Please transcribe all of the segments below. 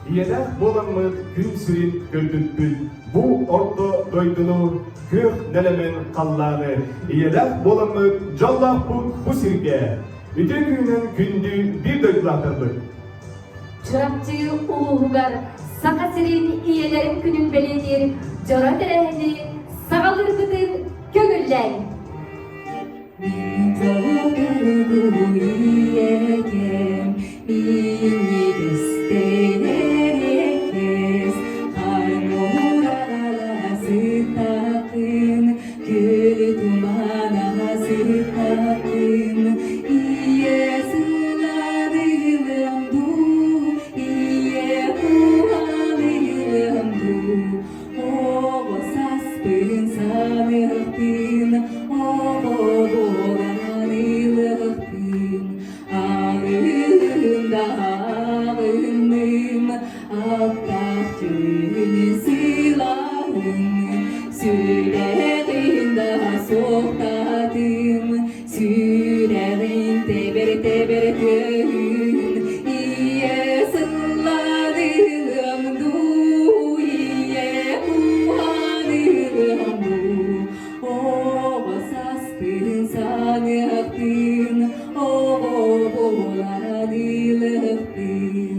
Ийэлээх буоламмыт күн сирин көрбүппүт, бу орто дойдуну күөх нэлэмэн халлааны ийэлээх буоламмыт дьоллоохпут бу сиргэ. Үтүө күнүнэн күндү биир дойдулаахтарбыт! Чурапчы улууһугар Саха сирин ийэлэрин күнүн бэлиэтиир дьоро тэрээһини саҕалыырбытын көҥүллээҥ! Мин толору ийэкэм, минньигэстэн эриэккэс, хаймуурала сыттатын, күөл тумана сыттатын, ийэ сылаанылыам дуу, ийэ куһаанылыам дуу, Оҕо сааспын саныахпын, оҕо буолан ылыахпын, аҕыһым да аҕынным, аптаах түүн сылааһын, сүрэҕин да суохтаатым, Сүрэҕин тэбэр-тэбэр тыаһын, ийэ сылланыам дуу, ийэ кууһаныам дуу, оҕо сааспын саныахтын, оҕо буолан ылыахтын.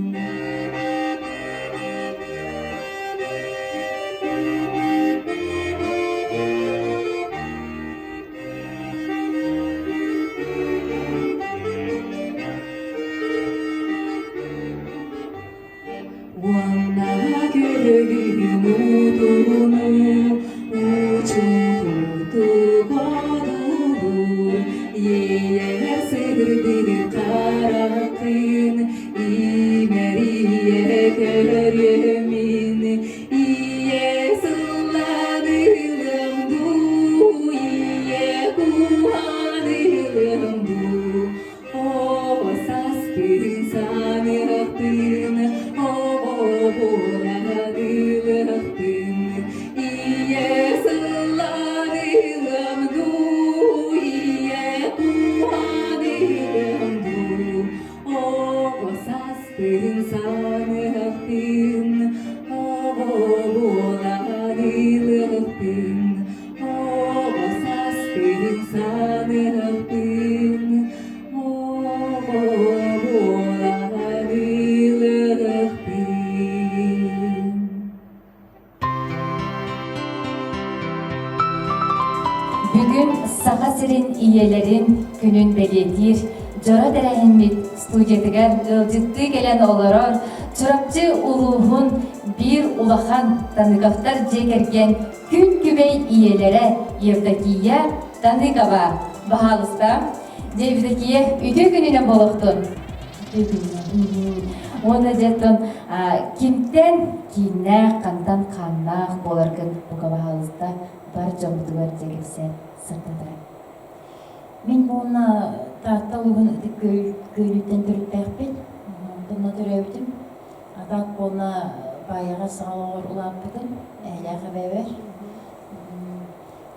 Уонна күлүгүн уутуну учуутутук одуулуур, иэйэр сырдык хараххын имэрийэ көрүөммүн Ийэ сылланыылым дуу, ийэ кууһаныылым дуу, оҕо сааспын саныахтын, оҕо буоланыылыахтын. Ийэ сылланыылым дуу, ийэ кууһаныылым дуу, оҕо сааспын саныахтын, оҕо буолан ылыахтын, оҕо сааспын саныахтын, оҕо буолан ылыахтын. Бүгүн Саха сирин ийэлэрин күнүн бэлиэтиир дьоро тэрээһиммит студиятыгар ыалдьыттыы кэлэн олорор Чурапчы улууһун биир улахан Таныковтар дьиэ кэргэн күн күбэй ийэлэрэ Евдокия Таныкова. Баһаалыста, Евдокия, үтүө күнүнэн буолуохтун! Уонна дьэ кимтэн кииннээх, хантан хааннаах буоларгын бука баһаалыста бар дьоммутугар дьэ кэпсээн сырдатара. Мин буолна Таатта улууһун Ытык Күөлүттэн төрүттээхпин. Онно төрөөбүтүм. Атаак буолна Баайаҕа саҥа олоҕор улааппытым. Эһэлээх эбээбэр.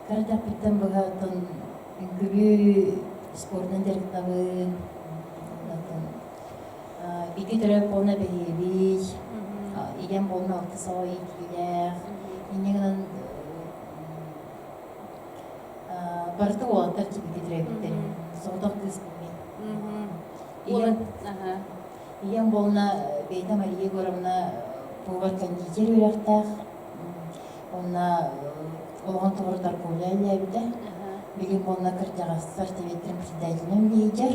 Кыра эрдэхпиттэн быһа оттон үҥкүүлүү спордунан дьарыктанабын. Оттон бииргэ төрөөбүт буолна бэһиэбий, ийэм буолна алтыс оҕо иитиилээх. Инньэ гынан барыта уолаттар бииргэ төрөөбүттэр. Соҕотох кыыспын мин. Ийэм, ийэм буолна бэйэтэ Мария Егоровна повар-кондитер үөрэхтээх. Уонна олоҕун тухары торговля үлэлээбитэ. Билигин буолла кырдьаҕастар сэбиэттэрин председателинэн үлэлиир.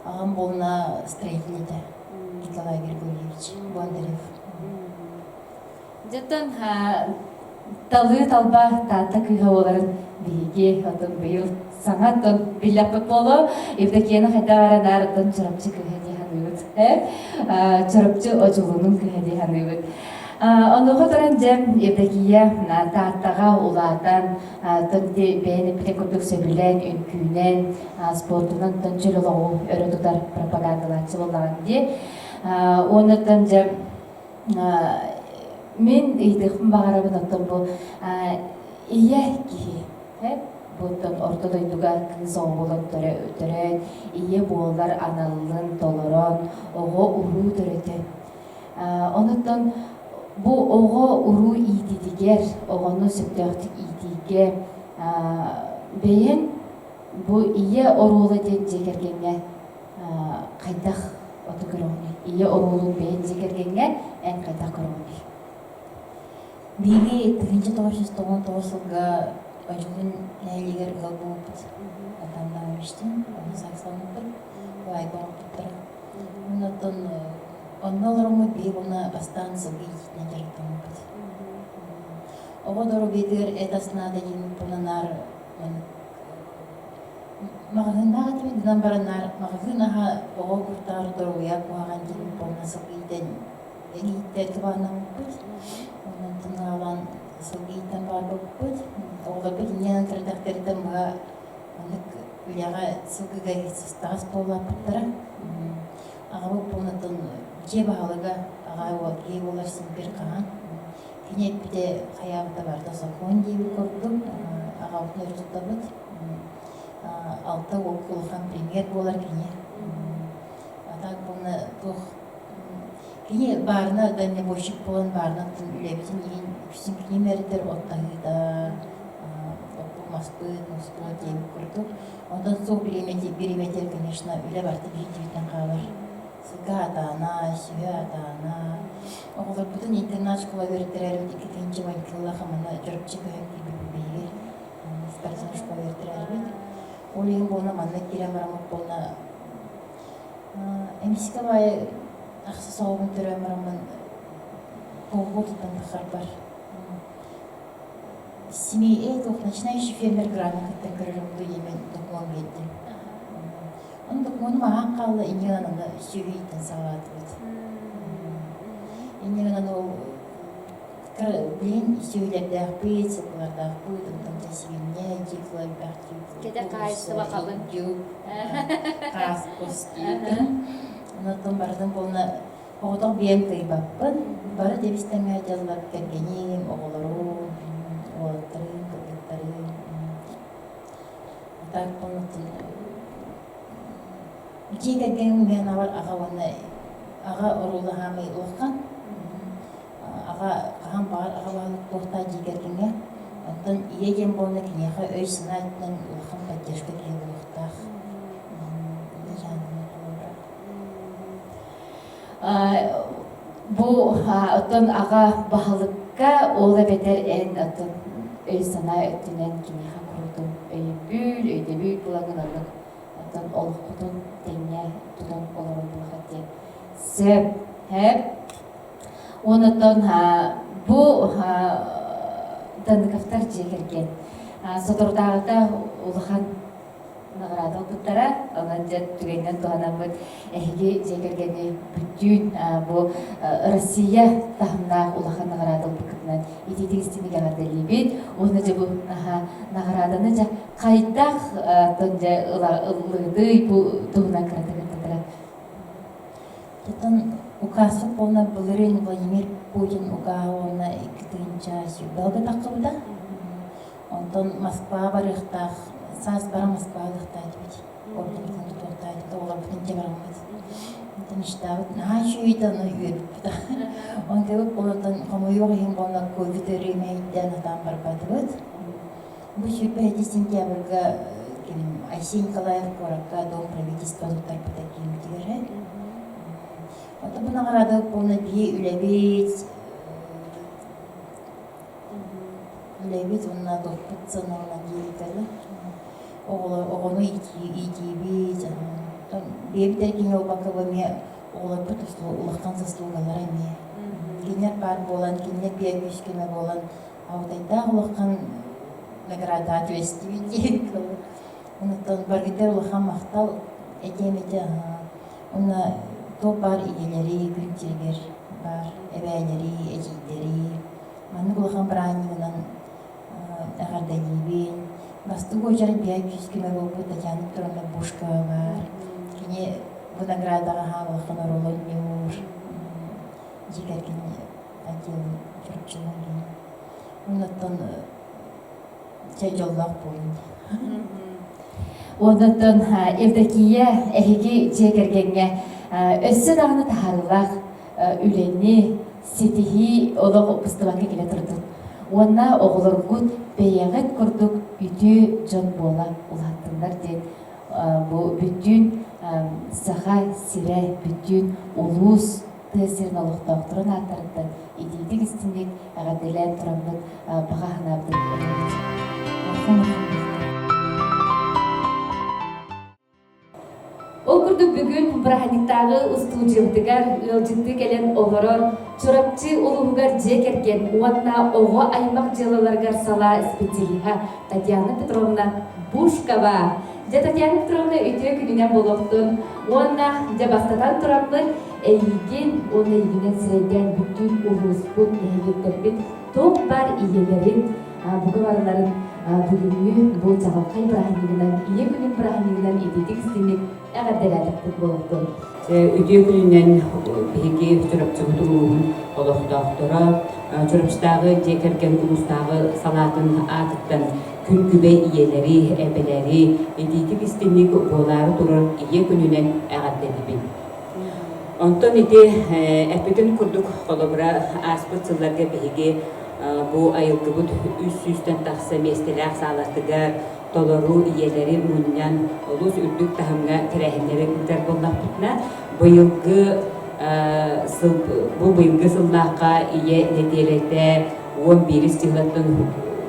Аҕам буолла строитель этэ Николай Григорьевич Бондарев. Дьоттон талыы талба Таатта кыыһа буоларын биһиги отон быйыл саҥа оттон биллэхпит буолуо. Евдокияны хайдах эрэ наар оттон Чурапчы кыыһа дии саныыбыт. Чурапчы одьулуунун кыыһа дии саныыбыт. Онуоха туран дьэ Евдокия Тааттаҕа улаатан, ити бэйэн эппитин курдук сөбүлээн, үҥкүүнэн, спордунан тон чөл олоҕу өрө тутар пропагандалааччы буоллаҕыҥ дии. Уоннаттан дьэ мин ыйытыахпын баҕарабын оттон бу ийэ киһи буттан орто дойдуга кыыс оҕо буолан төрөөн, ийэ буолар аналын толорон, оҕо уруу төрөтөн. Онуттан бу оҕо уруу иитиитигэр, оҕону сөптөөхтүк иитиигэ бэйэҥ бу ийэ оруола диэн дьиэ кэргэҥҥэ хайдах оту көрөҕүнүй? Ийэ оруолун бэйэҥ дьиэ кэргэҥҥэ эн хайдах көрөҕүнүй? Биһиги 1999 сылга Одьулуун нэһилиэгэр ыал буолбуппут. Атамнаевичтыын, онно саксаламмыппыт, убайга оҥорбуттара. Оннуттан онно олороммут биһиги уонна бастаан сылгы иитиитинэн дьарыктаммыппыт. Оҕо доруобуйатыгар эт ас наада диэн пунанаар маҕаһыыннаах этибит гынан баран наар маҕаһыын аһа оҕо куртаҕар доруобуйа куһаҕан диэн буолна сылгы иитэн ииттэр тубааннаммыппыт. Онон тынаалаан сылгы ииттэн барбыппыт. Оҕолорбут инньэ кырдахтарыттан быһа маннык үлэҕэ сылгыга сыстаҕас буоллааппыттара. Аҕабыт буолнаттан дьиэ баһылыга аҕа киһи буолар син бир хаһан. Кини эппитэ хайаабыта барыта сокуон диэбит курдук аҕабытын өрө тутабыт. Алта уол улахан премьер буолар кини. А так буолна туох Кини баарына дальнобойщик буолан баарына үлэбитин иһин үксүн кини мэрдэр оттаһыыта оппут-маспыт, муспут диэбит курдук. Онтон суох бириэмэтигэр, конечно, үлэ барыта биирдиибиттэн хаалар. Сылга атаана, сүһэ атаана. Оҕолорбутун интернат школа үөрэттэрэрбит иккитинчи Ванькыллаха манна Чурапчы көһөн киирбиппит биһиги спортивный школа үөрэттэрэрбит. Ол иһин буолна манна киирэн бараммыт буолна Эмискэ баайы ахсыс оҕобун төрөөн бараммын туоһу туттан тахсарбар семей туох начинающий фермер граны кытта көрөрүм дуу диэмин докумуон биэрдим. Ону докумуонум аһаан хаалла инньэ гынан аны сүөһү ииттэн саҕалаатыбыт. Инньэ гынан ол Билин сүөһүлэрдээхпит, сылгылардаахпыт, онтон дьэ сибиинньэ, дьиэ элбэх Кэтэх хаһаайыстыба халыҥ. Хаас кус диир. Онтон барытын буолна оҕотох биэм кыайбаппын. Бары тэбис-тэҥҥэ дьаллар кэргэним, оҕолорум, уолаттарым, кыргыттарым. Так оннуттан Дьиэ кэргэним мин аҕабар аҕа уонна аҕа оруола хаамай улахан. Аҕа хаһан баҕар аҕа баһылык туохтаах дьиэ кэргэҥҥэ. Оттон ийэ диэн буолла киниэхэ өй-санаа өттүнэн улахан поддержка киһи буолуохтаах. Бу оттон аҕа баһылыкка ол эбэтэр эн оттон өй-санаа өттүнэн киниэхэ куруутун өйөбүл, өйдөбүл буолаҥҥын оннук Оттон олоххутун тэҥҥэ тутан олорор буолахат диэн сөп һэп. Уонна бу Даныковтар дьиэ кэргэн соторутааҕыта улахан наҕараада ылбыттара. Онон дьэ түгэнинэн туһанаммыт эһиги дьиэ кэргэни бүттүүн бу Россия таһымнаах улахан наҕараада ылбыккытынан итиитик истиҥник эҕэрдэлиибит. Уонна дьэ бу наһаа наҕарааданы дьэ хайдах дьэ ыллыытый бу туһунан кыратык ыттатара? Тутан указка полна былырыын Владимир Путин укааһа уонна 2000 тахсыбыта. Онтон Москва барыахтаах, саас бара Москва ылыахтаах этибит. Ордубутун тутуохтаах этибит, оҕолорбутун дьэ бараммыт. Онтон иштаабыт наһаа үчүгэй да ону үөрбүппүт. Онтон онтон хомойуох иһин буолла ковид ыарыы мэһэйдээн сатаан барбатыбыт. Бу 27 сентябрьга ким Айсен Николаев куоракка Дом правительства туттарбыта киирбитигэр. Онтон бу наҕараада полный биһи үлэбит үлэбит уонна туппут сыаналана диэбиттэрэ. Оҕону иитиибит, бэйэбит эрэ киһи буолбакка бу эмиэ оҕолорбут улахан заслугалара эмиэ. Кинилэр баар буолан, кинилэр биэ күүс-көмө буолан Алтайдаах улахан наградаҕа түбэстибит диэн Онуттан баргытар улахан махтал этиэм этэ уонна туох баар ийэлэри күн сиригэр баар эбээлэри, эдьиийдэри маннык улахан бырааһынньыгынан эҕэрдэлиибин. Бастакы уочарат биһиэхэ күүс-көмө буолбут Татьяна Петровна Бушкова баар. Кини бу наградаҕа аһаан улахан оруолу оонньуур. Дьиэ кэргэн отделын Чурапчылаан диэн. Оннуттан чэ дьоллоох буолун диэн. Оннуттан Евдокия эһиги дьиэ кэргэҥҥэ өссө даҕаны таһаарыылаах. үлэни ситиһии олох быстыбакка кэлэ турдун. Уонна оҕолоргут бэйэҕит курдук үтүө дьон буола улааттыннар диэн бу бүттүүн Саха сирэ, бүттүүн улуус тыа сирин олохтоохторун ааттарыттан итиитик истиҥник эҕэрдэлээн тураммыт баҕа санаабытын этэбит. Ол курдук бүгүн бырааһынньыктааҕы устуудьуйабытыгар ыалдьыттыы кэлэн олорор Чурапчы улууһугар дьиэ кэргэн уонна оҕо аймах дьыалаларыгар салаа специалиһа Татьяна Петровна Бушкова. Дьэ, Татьяна Петровна үтүө күнүнэн буолуохтун уонна дьэ бастатан тураммыт эйигин уонна эйигинэн сирэйдээн бүттүүн улууспут, нэһилиэктэрбит туох баар ийэлэрин бука барыларын бүгүҥҥү бу чаҕылхай бырааһынньыгынан, Ийэ күнүн бырааһынньыгынан итиитик истиҥник эҕэрдэлээтэхпит буолуохтун. Үтүө күнүнэн биһиги Чурапчыбыт улууһун олохтоохторо Чурапчытааҕы дьиэ кэргэн улуустааҕы салаатын аатыттан күн күбэй ийэлэри, эбэлэри итиитик истиҥник буолаары турар Ийэ күнүнэн эҕэрдэлиибин. Онтон ити эппитин курдук холобура ааспыт сылларга биһиги бу айылгыбыт үс сүүстэн тахса миэстэлээх саалатыгар толору ийэлэри мунньан олус үрдүк таһымҥа тэрээһиннэри ыытар буоллахпытына, быйылгы сыл бу быйылгы сыллаахха ийэ нэдиэлэтэ 11 чыһылаттан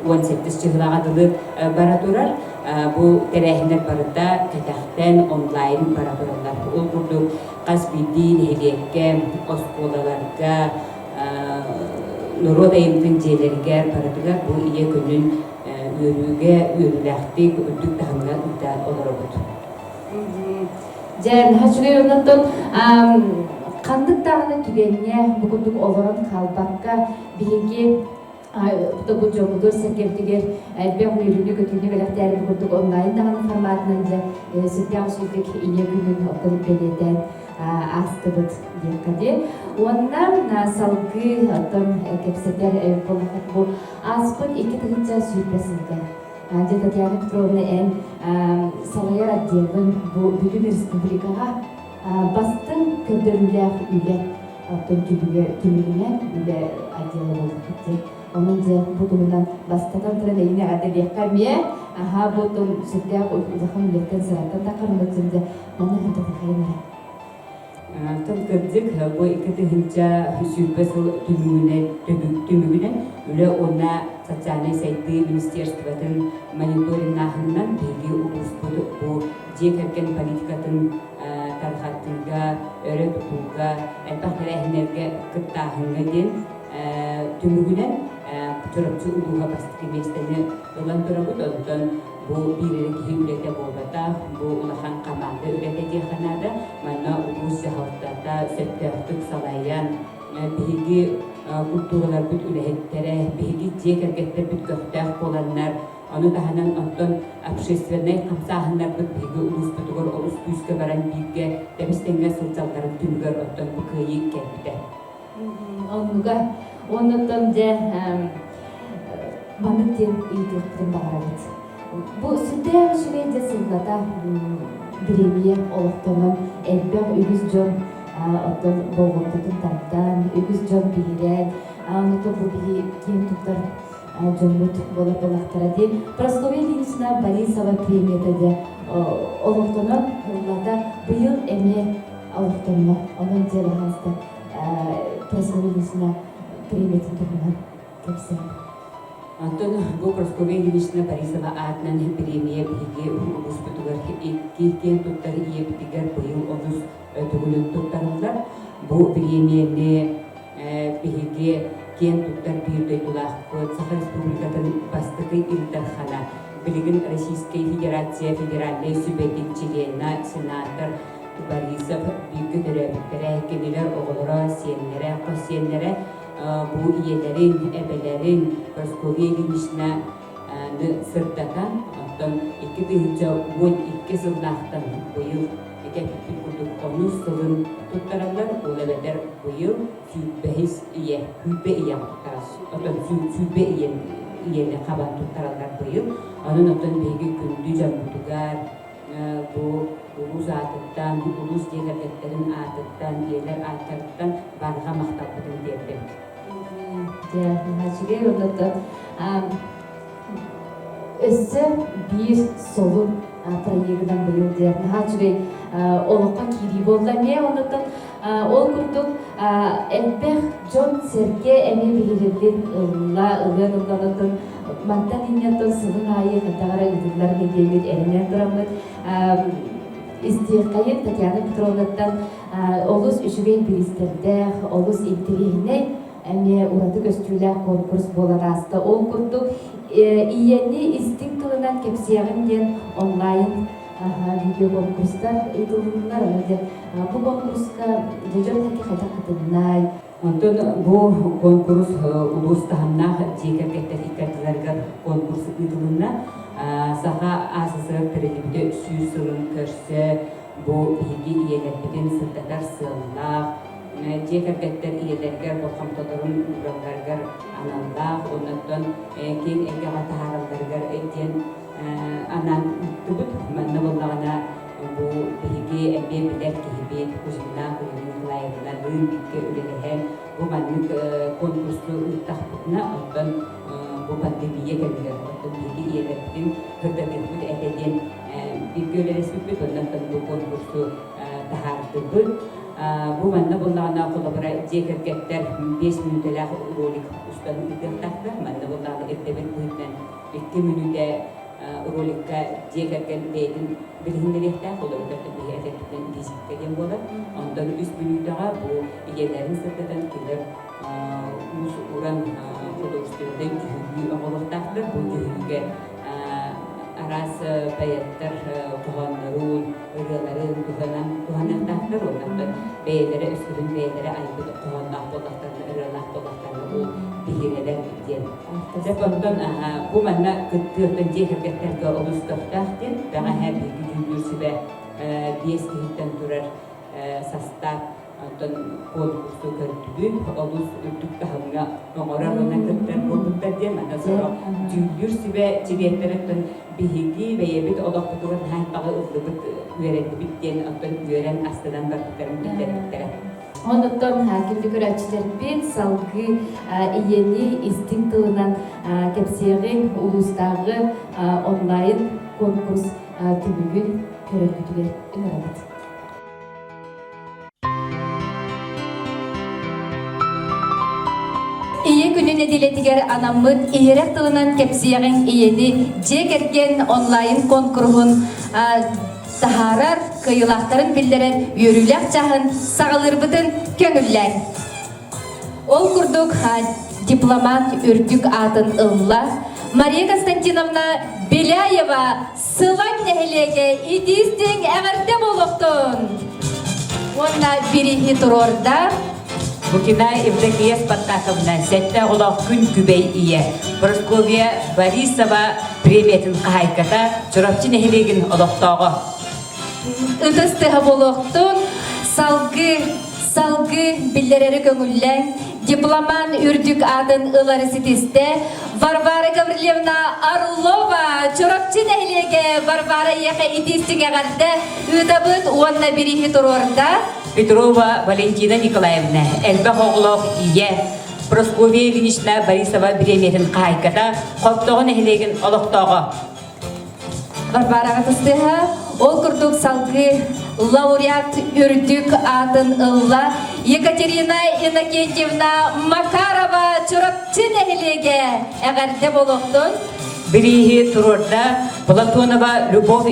18 чыһылаҕа дылы бара турар. Бу тэрээһиннэр барыта кэтэхтэн онлайн бара тураллар. Ол курдук хас биирдии нэһилиэккэ, оскуолаларга, норуот айымньытын дьиэлэригэр барытыгар бу ийэ күнүн үөрүүгэ, үөрүүлээхтик, үрдүк таһымҥа ыыта олоробут. Дьэ, наһаа үчүгэй оннуттан ханнык даҕаны түгэҥҥэ бу курдук олорон хаалбакка биһиги бу дьоммутугар сэргэбитигэр элбэх үөрүүнү-көтүүнү бэлэхтээри бу курдук онлайн даҕаны форматынан дьэ сүрдээх үчүгэйдик ийэ күнүн оттон бэлиэтээн аастыбыт диэххэ дии. Уонна салгыы оттон кэпсэтэр буоллахха бу ааспыт 2020 сылга дьэ Татьяна Петровна эн салайар отделын бу бүтүн республикаҕа бастыҥ көрдөрүүлээх үлэ оттон түмүгүнэн үлэ отдела буолбут дии. Онон дьэ бу туһунан бастатан туран эйини эҕэрдэлиэххэ эмиэ аһаа бу оттон сүрдээх улахан үлэттэн сыраттан таххарыммытын дьэ манна хантатахайын эрэ. Тыл кырдьык бу 2020 сыл түмүгүнэн, түмүгүнэн Үлэ уонна социальнай сайдыы министерствотын мониториннааһынынан биһиги улууспут бу дьиэ кэргэн политикатын тарҕатыыга, өрө тутууга, элбэх тэрээһиннэргэ кыттааһыҥҥа диэн түмүгүнэн Чурапчы улууһа бастакы миэстэни ылан турабыт. Онтон бу биир эрэ киһи үлэтэ буолбатах, бу улахан хамаанда үлэтэ диэххэ наада. Манна улуус дьаһалтата сөптөөхтүк салайан, биһиги культураларбыт үлэһиттэрэ, биһиги дьиэ кэргэттэрбит көхтөөх буоланнар, ону таһынан оттон общественнай хамсааһыннарбыт биһиги улууспутугар олус күүскэ баран бииргэ тэбис-тэҥҥэ сылдьалларын түмүгэр оттон бу кыайыы кэлбитэ. Оннуга оннуттан дьэ маннык диэн ыйытыахпытын баҕарабыт. Бу сүрдээх үчүгэй дьэ сыллата бириэмийэ олохтонон элбэх үгүс дьон оттон болҕомтотун тардан, үгүс дьон биһирээн, оннуттан бу биһи киэн туттар дьоммут буолар буоллахтара диэн Прасковья Ильинична Борисова премията дьэ олохтонон ыллата быйыл эмиэ олохтонно. Онон дьэ баһаалыста Прасковья Ильинична премиятын туһунан кэпсээн. Онтон бу Прасковья Ильинична Борисова аатынан премия биһиги улууспутугар икки киэн туттар ийэбитигэр быйыл олус төгүлүн туттарыллар. Бу премияны биһиги киэн туттар биир дойдулаахпыт Саха Республикатын бастакы Ил Дархана, билигин Российскай Федерация Федеральнай Сүбэтин чилиэнэ, сенатор Борисов бииргэ төрөөбүттэрэ, кинилэр оҕолоро, сиэннэрэ, хос сиэннэрэ бу ийэлэрин, эбэлэрин Прасковья Ильинична сырдатан, оттон 2012 сыллаахтан быйыл ити эппиппит курдук онус сылын туттараллар, ол эбэтэр быйыл сүүрбэһис ийэ, сүүрбэ ийэҕэ туттарар, оттон сүүрбэ ийэни хабан туттараллар быйыл. Онон оттон биһиги күндү дьоммутугар, Бу улуус аатыттан, улуус дьиэ кэргэттэрин аатыттан, ийэлэр ааттарыттан барҕа махталбытын тиэрдэбит. Дьэ, наһаа үчүгэй оннуттан өссө биир солун проегынан быйыл диэн наһаа үчүгэй олоххо киирии буолла эмиэ оннуттан ол курдук элбэх дьон-сэргэ эмиэ биһирэбилин ылла ылыан ылла оннуттан мантан инньэттэн сылын аайы хайдах эрэ ыытыллар диэммит эрэнэн тураммыт истиэххэйин Татьяна Петровнаттан олус үчүгэй бириистэрдээх олус интэриэһинэй эмиэ ураты көстүүлээх конкурс буолан ааста. Ол курдук ийэни истиҥ тылынан кэпсиэҕим диэн онлайн видеоконкурстар ыытылыннылар. Аны дьэ бу конкурска дьон хайдах кытыннай? Онтон бу конкурс улуус таһымнаах дьиэ кэргэттэр иккардыларыгар конкурс ыытылынна. Саха АССР тэриллибитэ 100 сылын көрсө бу биһиги ийэлэрбитин сырдатар сыаллаах дьиэ кэргэттэр ийэлэригэр болҕомтолорун ууралларыгар аналлаах оннуттан киэҥ эйгэҕэ таһааралларыгар диэн анаан ыыттыбыт. Манна буоллаҕына бу биһиги эмиэ билэр киһибит Кузьмина Кулина Николаевналыын бииргэ үлэлэһэн бу маннык конкурсу ыыттахпытына оттон бу пандемия кэмигэр оттон биһиги ийэлэрбитин сырдатыахпыт этэ диэн бииргэ үлэлэспиппит оннуттан бу конкурсу таһаардыбыт. Бу манна буоллаҕына холобура дьиэ кэргэттэр 5 мүнүүтэлээх ролик устан ыытыахтаахтар. Манна буоллаҕына ирдэбил быһыытынан 2 мүнүүтэ роликка дьиэ кэргэн бэйэтин билиһиннэриэхтээх, ол эбэтэр биһи этэрбитинэн визитка диэн буолар. Онтон 3 мүнүүтэҕэ бу ийэлэрин сырдатан кинилэр уус-уран художественнай дьүһүйүү оҥоруохтаахтар. Бу дьүһүйүүгэ араас поэттар хоһооннорун, ырыаларын туһанан туһаныахтаахтар уонна бэйэлэрэ өскөтүн бэйэлэрэ айбыт хоһоонноох буоллахтарына, ырыалаах буоллахтарына бу биһирэнэр диэн. Дьэ онтон бу манна кыттыы оттон дьиэ кэргэттэргэ олус көхтөөх диэн бэҕэһээ биһиги дьүүллүүр сүбэ биэс киһиттэн турар састаап Оттон конкурсу көрдүбүт, олус үрдүк таһымҥа оҥорор уонна кыттар буолбуттар диэн манна сорох дьүүллүүр сүбэ чилиэттэриттэн биһиги бэйэбит олохпутугар наһаа элбэҕи ыллыбыт, үөрэннибит диэн оттон үөрэн астынан барбыттарын биллэрбиттэрэ. Онуттан күндү көрөөччүлэрбит салгыы ийэни истиҥ тылынан кэпсиэҕиҥ улуустааҕы онлайн конкурс түмүгүн көрөргүтүгэр ыҥырабыт. Ийэ күнүн нэдиэлэтигэр анаммыт иһирэх тылынан кэпсиэҕиҥ ийэни дьиэ кэргэн онлайн куонкуруһун таһаарар, кыайыылаахтарын биллэрэр үөрүүлээх чааһын саҕалыырбытын көҥүллээҥ. Ол курдук дипломат үрдүк аатын ылла Мария Константиновна Беляева Сылаҥ нэһилиэгэ итиистиҥ эҕэрдэ буолуохтун! Уонна бирииһи туруорда. Букина Евдокия Спартаковна сэттэ оҕолоох күн күбэй ийэ Прасковья Борисова премиятын хаһаайката Чурапчы нэһилиэгин олохтооҕо. Ытыс тыаһа буолуохтун, салгыы салгыы биллэрэри көҥүллээн, дипломан үрдүк аатын ылары ситистэ Варвара Гаврильевна Орлова Чурапчы нэһилиэгэ Варвара ийэхэ итиистиҥ эҕэрдэ ыытабыт уонна бирииһи туруорда. Петрова Валентина Николаевна элбэх оҕолоох ийэ Прасковья Ильинична Борисова бириэмийэтин хаһаайката Хоптоҕо нэһилиэгин олохтооҕо. Варвараҕа тыстыһа, ол курдук салгыы лауреат үрдүк аатын ылла Екатерина Иннокентьевна Макарова Чурапчы нэһилиэгэ эҕэрдэ буолуохтун. Бирииһи туруорда Платонова Любовь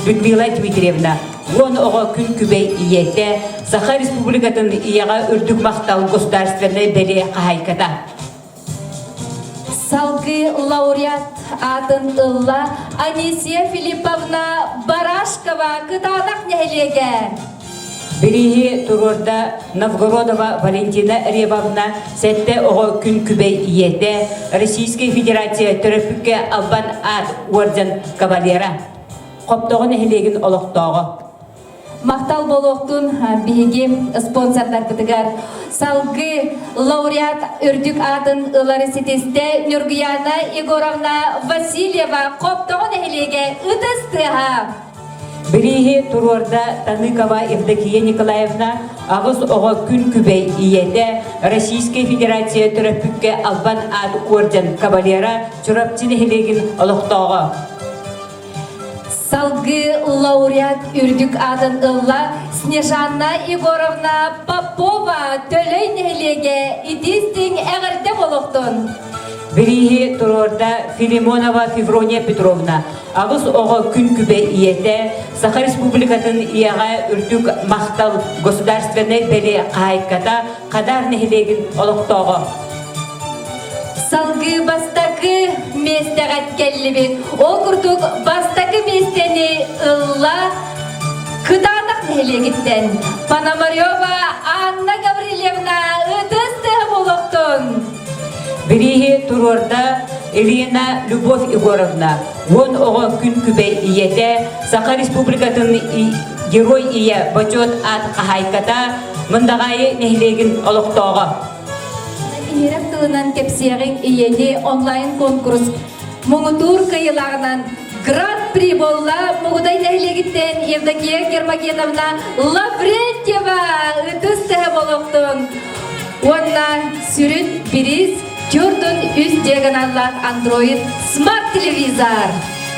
Людмила Дмитриевна уон оҕо күн күбэй ийэтэ Саха Республикатын ийэҕэ үрдүк махтал государственнай бэлиэ хаһаайката. Салгыы лауреат аатын ылла Анисия Филипповна Барашкова Кытаанах нэһилиэгэ. Бирииһи туруорда Новгородова Валентина Ребовна сэттэ оҕо күн күбэй ийэтэ, Российскай Федерация төрөппүккэ Албан аат уордьан кавалера, Хоптоҕо нэһилиэгин олохтооҕо. Махтал буолуохтун биһиги спонсордарбытыгар. Салгыы лауреат үрдүк аатын ылары ситистэ Нюргуяна Егоровна Васильева Хоптоҕо нэһилиэгэ ытыс тыаһа. Бирииһи туруорда Таныкова Евдокия Николаевна аҕыс оҕо күн күбэй ийэтэ, Российскай Федерация төрөппүккэ Албан аат орден кавалера, Чурапчы нэһилиэгин олохтооҕо. Салгыы лауреат үрдүк аатын ылла Снежанна Егоровна Попова Төлөй нэһилиэгэ итиистиҥ эҕэрдэ буолуохтун! Бирииһи туруорда Филимонова Феврония Петровна, аҕыс оҕо күн күбэй ийэтэ, Саха Республикатын ийэҕэ үрдүк махтал государственнай бэлиэ хаһаайката, Хадаар нэһилиэгин олохтооҕо. Салгыы бастакы миэстэҕэ кэллибит. Ол курдук бастакы миэстэни ылла Кытаанах нэһилиэгиттэн Пономарева Анна Гаврильевна ытыс тыаһа буолуохтун! Бирииһи туруорда Елена Любовь Егоровна, уон оҕо күн күбэй ийэтэ, Саха Республикатын Герой ийэ бочуот аат хаһаайката, Мындаҕаайы нэһилиэгин олохтооҕо. Иһирэх тылынан кэпсиэҕиҥ ийэни онлайн-конкурс муҥутуур кыайыылааҕынан Гран-при буолла Мугудай нэһилиэгиттэн Евдокия Гермогеновна Лаврентьева ытыс тэһэ болохтун уонна сүрүн бириис Тюрдун үс диагоналлаах Android смарт-телевизор.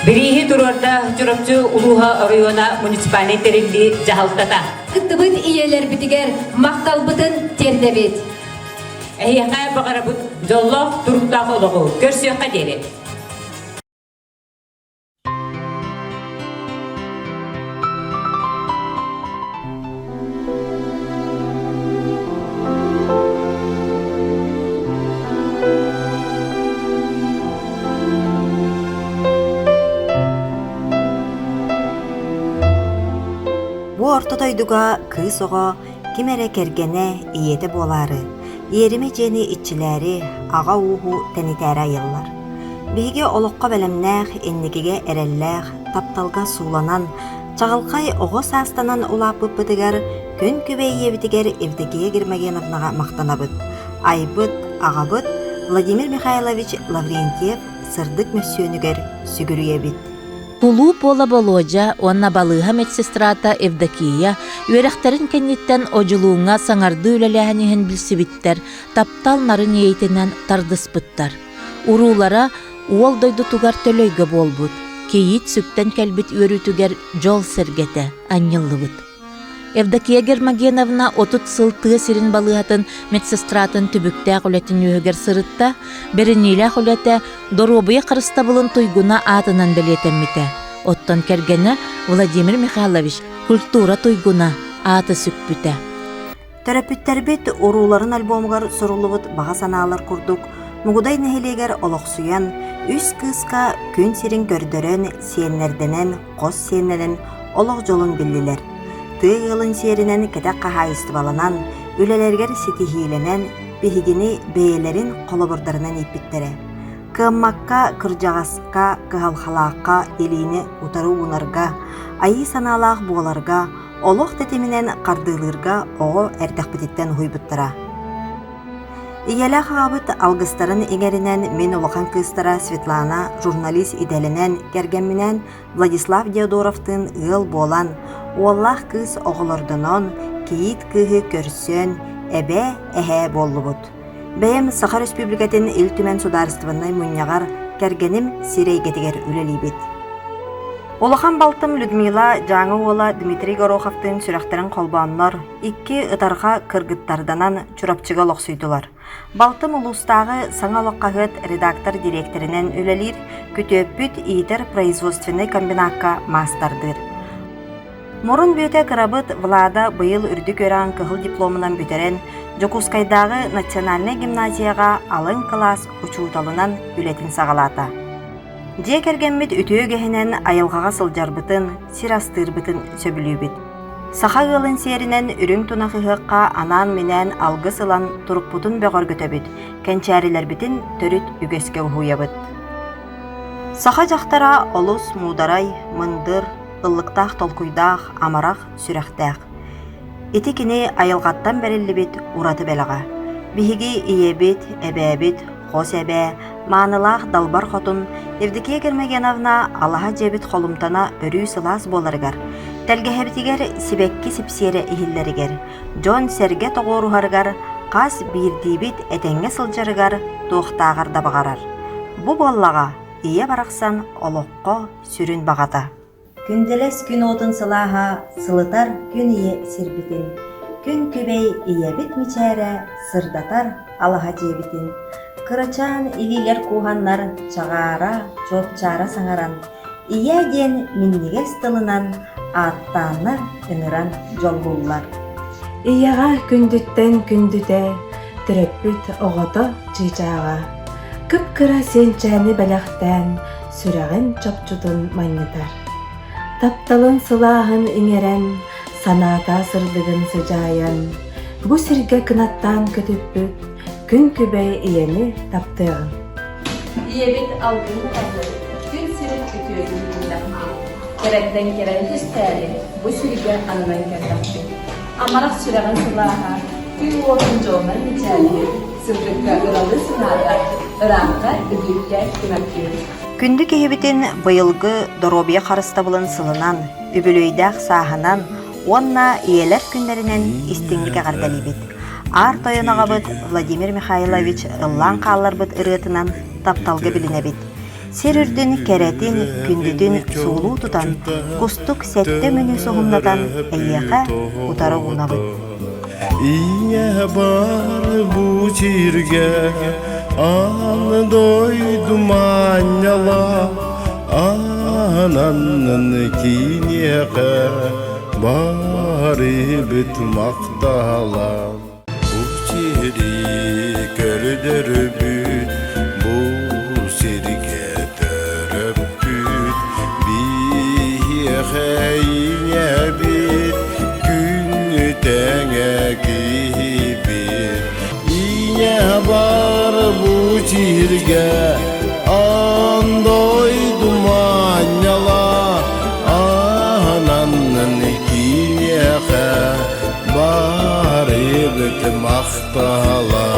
Бирииһи туруорда Чурапчы улууһа оройуона муниципальнай тэриллии дьаһалтата. Кыттыбыт ийэлэрбитигэр махталбытын тиэрдэбит. Эһиэхэ баҕарабыт дьоллоох туруктаах олоҕу көрсүөххэ диэри. Бу орто дойдуга кыыс оҕо ким эрэ кэргэнэ, ийэтэ буолаары, иэримэ дьиэни иччилээри, аҕа ууһу тэнитээри айыллар. Биһиги олоххо бэлэмнээх, инникигэ эрэллээх, тапталга сууланан, чаҕылхай оҕо саастанан улааппыппытыгар күн күбэй ийэбитигэр Евдокия Гермогеновнаҕа махтанабыт. Айбыт, аҕабыт Владимир Михайлович Лаврентьев сырдык мөссүөнүгэр сүгүрүйэбит. Кулууп уола Болуодьа уонна балыыһа медсестрата Евдокия үөрэхтэрин кэнниттэн Одьулууҥҥа саҥардыы үлэлээһин иһин билсибиттэр, таптал нарын иэйитинэн тардыспыттар. Уруулара уол дойдутугар Төлөйгө буолбут, кийиит сүктэн кэлбит үөрүүтүгэр дьол сэргэтэ анньыллыбыт. Евдокия Гермогеновна 30 сыл тыа сирин балыыһатын медсестратын түбүктээх үлэтин үөһүгэр сырытта, бэриниилээх үлэтэ доруобуйа харыстабылын туйгуна аатынан бэлиэтэммитэ. Оттон кэргэнэ Владимир Михайлович культура туйгуна ааты сүкпүтэ. Төрөппүттэрбит урууларын альбомугар суруллубут баҕа санаалар курдук Мугудай нэһилиэгэр олохсуйан, үс кыыска күн сирин көрдөрөн, сиэннэрдэнэн, хос сиэннэнэн олох дьолун биллилэр. Тыа ыалын сиэринэн кэтэх хаһаайыстыбаланан, үлэлэригэр ситиһиилэнэн, биһигини бэйэлэрин холобурдарынан ииппиттэрэ. Кыаммакка, кырдьаҕаска, кыһалҕалаахха илиини утары уунарга, айыы санаалаах буоларга, олох тэтиминэн хардыылыырга оҕо эрдэхпититтэн уһуйбуттара. Ийэлээх аҕабыт алгыстарын иҥэринэн мин улахан кыыстара Светлана журналист идэлэнэн, кэргэмминээн Владислав Диодоровтыын ыал буолан, уоллаах кыыс оҕолордонон, кийиит кыыһы көрсөн, эбээ, эһээ буоллубут. Бэйэм Саха Өрөспүүбүлүкэтин Ил Түмэн судаарыстыбаннай мунньаҕар кэргэним сир эйгэтигэр үлэлиибит. Улахан балтым Людмила Дьааҥы уола Дмитрий Гороховтыын сүрэхтэрин холбооннор, икки ытарҕа кыргыттарданан Чурапчыга олохсуйдулар. Балтым улуустааҕы Саҥа олох хаһыат редактор-дириэктэринэн үлэлиир, күтүөппүт иитэр производственнай комбинакка маастардыыр. Мурун бүөтэ кырабыт Влада быйыл үрдүк үөрэҕин кыһыл дипломунан бүтэрэн, Дьокуускайдааҕы национальнай гимназияҕа алын кылаас учууталынан үлэтин саҕалаата. Дьиэ кэргэммит үтүө үгэһинэн айылҕаҕа сылдьарбытын, сир астыырбытын сөбүлүүбүт. Саха ыалын сиэринэн үрүҥ тунах ыһыахха анаан-минээн алгыс ылан турукпутун бөҕөргөтөбүт, кэнчээрилэрбитин төрүт үгэскэ уһуйабыт. Саха дьахтара олус муударай, мындыр, ыллыктаах толкуйдаах, амарах сүрэхтээх. Ити кини айылҕаттан бэриллибит ураты бэлэҕэ. Биһиги ийэбит, эбээбит, хос эбээ, Маанылаах Далбар Хотун Евдокия Гермогеновна алаһа дьиэбит холумтана өрүү сылаас буоларыгар, тэлгэһэбитигэр сибэкки сипсиэрэ иһиллэригэр, дьон-сэргэ тоҕуоруһарыгар хас биирдиибит этэҥҥэ сылдьарыгар туохтааҕар да баҕарар. Бу буоллаҕа ийэ барахсан олоххо сүрүн баҕата. Күндэлэс күн уотун сылааһа сылытар күн ийэ сирбитин, күн күбэй ийэбит мичээрэ сырдатар алаһа дьиэбитин, кырачаан илиилэр кууһаннар чаҕаара, чуопчаара саҥаран, ийээ диэн минньигэс тылынан ааттааннар ыҥыран дьоллууллар. Ийэҕэ күндүттэн күндүтэ, төрөппүт оҕото чыычааҕа, кып-кыра сиэнчээни бэлэхтээн, сүрэҕин чопчутун манньытар. Тапталын сылааһын иҥэрэн, санаата сырдыгын сыдьаайан, бу сиргэ кынаттаан көтүппүт күн күбэй ийэни таптыаҕын. Ийэбит алгыһын аҕалбыт, күн сирин үтүөтүн биллэхпит, кэрэттэн кэрэни түстээри бу сиргэ ананан кэллэхпит. Амарах сүрэҕин сылааһа, күн уотун дьолунан мичээрдиир, сырдыкка ыралыы санаата, ыраахха үрдүккэ кынаттыыр. Күндү киһибитин быйылгы доруобуйа харыстабылын сылынан, үбүлүөйдээх сааһынан уонна ийэлэр күннэринэн истиҥник эҕэрдэлиибит. Аар тойон аҕабыт Владимир Михайлович ыллаан хаалларбыт ырыатынан тапталга билинэбит. Сир үрдүн кэрэтин, күндүтүн суулуу тутан, кустук сэттэ өҥүнү суһумнатан эйиэхэ утары уунабыт. Ийэ бар бу сиргэ аан дойду маанньала аананнын киниэхэ барыбыт махтала Бу сири көрдөрбүт, бу сиргэ төрөппүт, биһиэхэ ийэбит, күн тэҥэ киһибит. Ийэ бар бу сиргэ, аан дойду маанньала, аананнын киниэхэ Барыбыт махтала.